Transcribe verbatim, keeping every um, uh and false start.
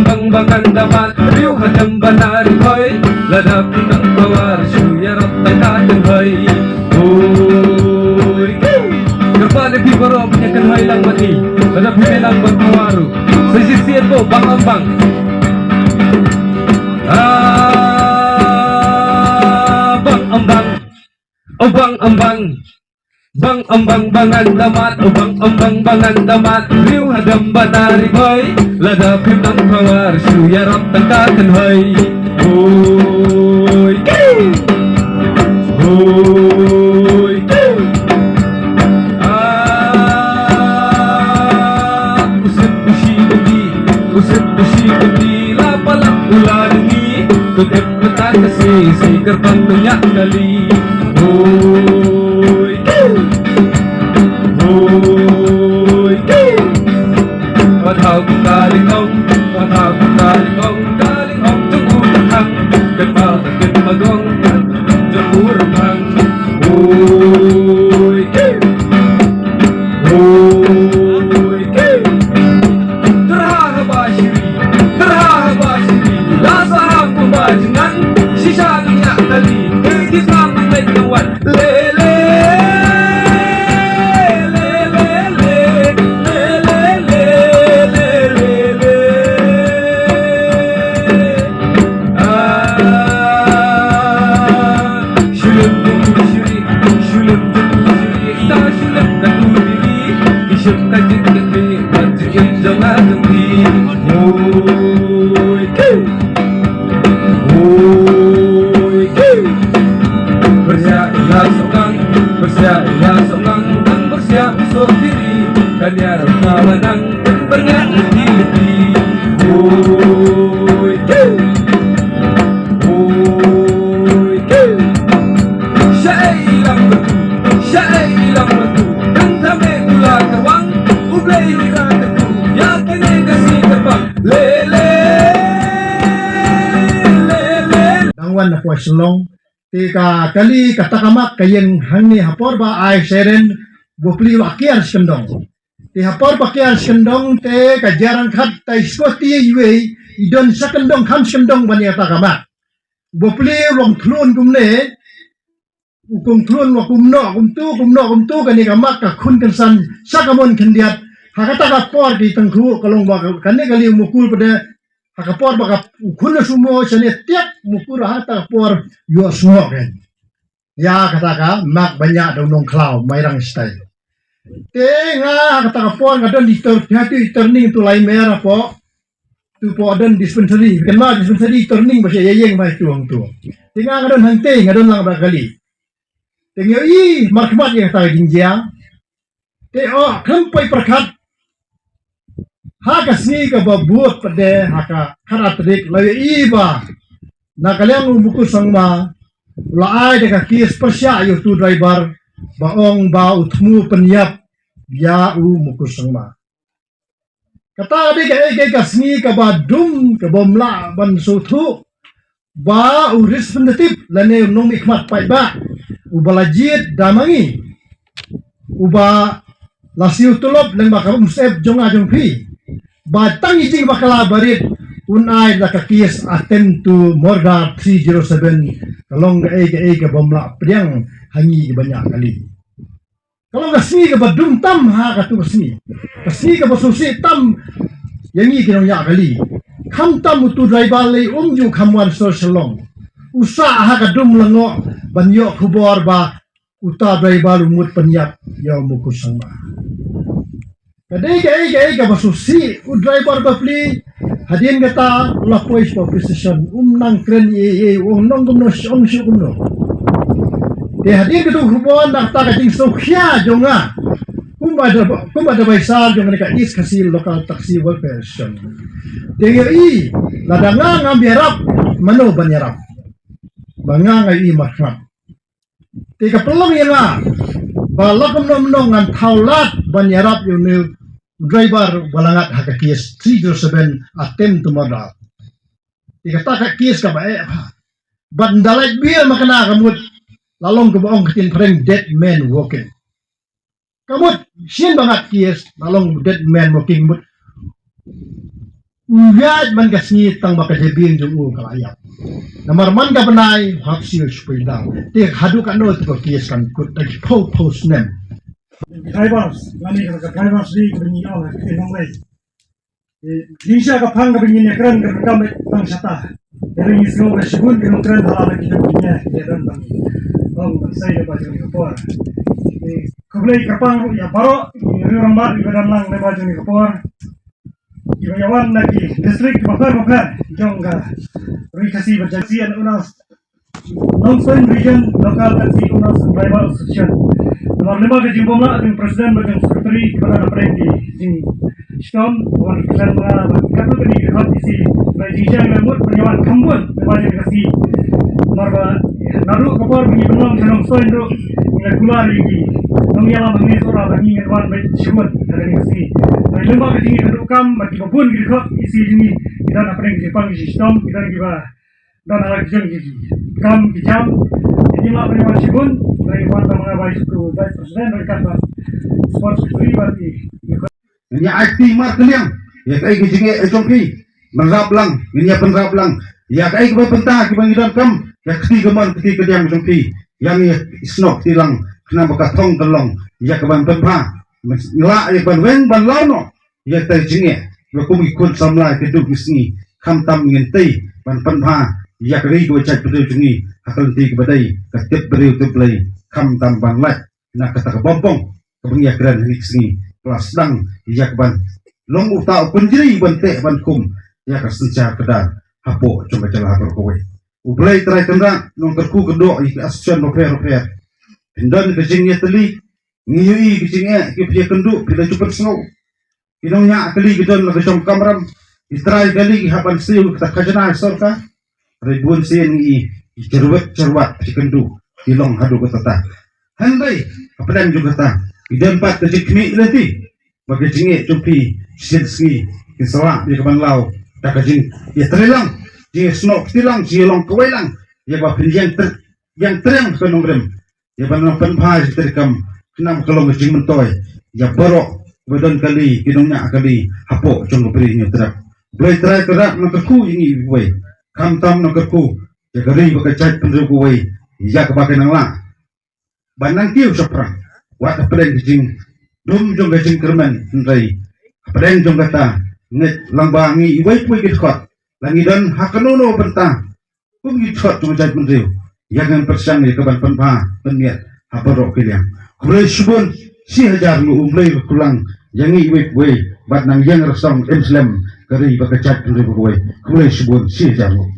Bang bang ngan da mat, riewhadem bad na ri hoi, lada phi tang pawar, shu ïarap tang ka kynhoi. Oi, kyrpad ïa phi baroh phin ïa kynhoi lang bad ngi, lada phi mih lang bad pawar ruh. Sa shisien bang ym bang. Ah, bang ym bang. Oh bang ym bang. Bang ym bang bang ngan da mat, oh bang ym bang bang ngan da mat. Riewhadem bad na ri hoi, lada phim nang pawar, shu ïarap tang ka kynhoi. Hoi, kiu. Hoi, kiu. Ah, u sip u shi bynti, u sip u shi bynti, la palat u la ngi, to tip mynta ka sngi, sngi kyrpang to ñiah kali. Hoi, kiu. Hoi, kiu. Pathaw ka lingong, pathaw ka lingong, ka lingong jong u Rymphang. Kynmaw ka kynmaw gong jong u Rymphang. Hoi, kiu. Hoi, kiu. Tyrha haba shiri, tyrha haba shiri, la sahap kumba jingngeit, shisha ngi ñiah kali, ki ki tang ngi leit nang wan. Le, le, le, le, le, le, le, le, le, le. Ah, shu lem tu shu ri, shu lem tu shu ri, ta shu lem ka tu ri ri, ki shu ka jin ka ri, ka jin jong nga jong phi. Hoi, kiu. Hoi, kiu. Pyrshah ïa la song nang, pyrshah ïa la song nang, nang pyrshah song diri, kan ïa rap ka la nang. Berngat lagi lagi. Oi, kiu. Oi, kiu. Shaei lang batu, shaei lang batu. Dang tame kula tawang, u Blei u ïa katu. Ïa kine ka sngi kyrpang. Le, le, le, le. Dang wan na poi Shillong. Te ka kali kata ka mak ka ïeng hangne ha por ba ai siren, u bapli u la kiar skyndong. Te ha por ba kiar skyndong te ka jia ryngkat tai shuwa te iwei i don sha kyndong kham skyndong ban ïa kata ka mak. U bapli u long thlun kumne, u kong thlun u ong kumno kumtu, kumno kumtu, kane ka mak ka khun kynsan sha ka mon khyndiat. Ha kata ka por ki tangkhu ka long ba kane kali u Mukur pat de ha ka por ba ka u khun la shu mo shane tiak, u Mukur ha kata ka por ïoh sngoh kein. Ïa kata ka mak ba ñiah da u Nongkhlaw Mairang style. Te nga ha kata ka por nga don i tor, phi ha tu i turning tu lai mer hapoh. Tu poh don dispensary, kynmaw dispensary i turning ba sha ïa ïeng ba tu hangtu. Te nga nga don hangtei, nga don lang ba kali. Te nga ïohi markhmat ïa kata ka jingjia. Te oh, khlem poi pyrkhat. Ha ka sngi kaba bud pat de ha ka khatar tarik la ïohi ba na ka liang u Mukur Sangma u la ai da ka case pyrshah ïa utu u driver ba ong ba u thmu pynïap ïa u Mukur Sangma. Kata ka dei kaei kaei ka sngi kaba dum kaba ym lah ban sngewthuh ba u representative lane u nongmihkhmat paidbah uba la jied da ma ngi, uba la siew tulop lyngba ka umsyep jong nga jong phi, ba tang i jingbakla barit un ai da ka case attempt to murder three zero seven, ka long kaei kaei kaba ym lah pdiang ha ngi kiba ñiah kali. Ka long ka sngi kaba dum tam ha katu ka sngi. Ka sngi kaba sngewsih tam ïa ngi ki nongñiah kali. Khamtam utu driver lei um ju kham wan sha Shillong. U sah ha ka dum lyngngoh ban ïoh khubor ba uta driver u mut pynïap ïa u Mukur Sangma. Ka dei kaei kaei kaba sngewsih, u driver bapli hadien kata u la poi sha police station, um nang kren ei ei, u ong nong kumno, ong shu kumno. Te hadien kata u khubor na kata ka jingsngewkhia jong nga kum adv-, kum advisor jong kane ka East Khasi Local Taxi Welfare Association. Te nga ïohi lada nga ngam ïarap, mano ban ïarap? Ba nga nga ïohi markhmat. Te ka pynlong ïa nga ba la kumno kumno ngan thaw lad ban ïarap ïa une u driver ba la ngat ha ka case three zero seven attempt to murder. Te kata ka case kaba eh bha. Bad ynda lait biang ma kane ka mut la long kaba ong ka ktien phareng dead man walking. Ka mut sien ba ngat case la long dead man walking mut. U ïaid man ka sngi tang ba ka jabieng jong u ka la ïap. Namar man ka bnai u hap siew shu poi daw. Te haduh katno te ka case kan kut da ki phew phew snem. Drivers, lane ka drivers ri ka bynta ong ka nong lei. Jingshisha ka phang ka bynta ïa kren ka kam tang shata. Ri ngi sngew ka shibun ka nong kren hala ki jong ki ïa ki don tang. Ong tang sai da ba jong ka por. Khublei ka pang ruh ïa baroh ri rong ba ri ba don lang da ba jong ka por. Kiba ïa wan na ki district kiba pher ba pher jong ka Ri Khasi ba jong ka C N U na Nongstoiñ Region Local Taxi Owners and Driver Association. Namar lyngba ka jingbym lah jong president bad jong secretary kiba don hapdeng ki jingshitom, wan represent ma katto katne ki khot isi ba jingshisha ngi la mut ban ïa wan kham bun lyngba jong ka C. Namar ba naduh ka por ba ngi pynlong sha Nongstoiñ ruh ngi la kular ïa ki nongïalam hangne sora ba ngi ngan wan bad shibun ha kane ka C. Ba lyngba ka jingïakynduh kam bad kiba bun ki khot isi jong ngi ki don hapdeng ki jingpang ki jingshitom, ki don kiba don ha la ki jong ki kam ki jam. Ki jinglah ba ngi wan shibun, ba ngi wan tang ma nga vice, vice president, ba ngi kat ba sports secretary ba ki. Ngin ïa ai kti markylliang ïa kaei ka jingeh jong phi. Pynrap lang, ngin ïa pynrap lang ïa kaei kaba bynta kiba ngi donkam, ïa kti kamon kti kadiang jong phi. Ïa ngi ïa snoh kti lang khnang ba ka thong ka long ïa kaban pynbha. Ngi lah ïa ban weng ban law noh ïa ka jingeh ba kum ki khun samla ki duh ki sngi. Khamtam ngin tei ban pynbha ïa ka ri kaba jait briew jong ngi ha ka lynti kaba dei ka tip briew tip Blei, khamtam ban lait na kata ka bym bong kaba ngi ïa kren ha kine ki sngi. Ba la sdang ïa kaban long uta u pynjri ban teh ban khum ïa ka synshar kdar hapoh jong ka jylla baroh kawei. U Blei Trai Kynrad Nongkyrkhu kyrdoh ïa ki association bapher bapher. Phin don ka jingïatylli, ngi ïohi ka jingeh, ki phi ïakynduh phi la ju pynsngew. Ki nongñiah kali ki don la ka jong kamram, ki trai kali ki hap ban siew kata khajna sorkar. Hynrei bun sien ngi i ki jyrwet jyrwat ki kynduh ki long haduh katta. Hynrei hapdeng jong kata ki don pat ka jingkhmih lynti ba ka jingeh jong phi shisien sngi kin sa lah ïa kaban law da ka jingïatreilang, jingïasnoh kti lang, jingïalong kawei lang ïa ba phin ïeng ter, ïeng treng ka nongrim. Ïa ban nang pynbha ïa ka treikam khnang ba ka long ka jingmyntoi ïa baroh ba don kali ki nongñiah kali hapoh jong ka Bri Hynñiewtrep. Blei Trai Kynrad Nongkyrkhu ïa ngi iwei, khamtam Nongkyrkhu ïa ka ri bad ka jaitbynriew kawei ïa kaba kin nang lah ban nang kiew shaphrang wat hapdeng ka jingdum jong ka jingkyrmen. Hynrei hapdeng jong kata, ngeit lang ba ngi iwei pa iwei ki dkhot, la ngi don ha kano kano bynta kum ki dkhot jong ka jaitbynriew, ïa ngan pyrshang ïa kaban pynbha pynmiat ha baroh ki liang. Khublei shibun shihajar nguh, U Blei un kyrkhu lang ïa ngi iwei pa iwei bad nang ïeng rasong im slem ka ri bad ka jaitbynriew kawei. Khublei shibun shihajar nguh.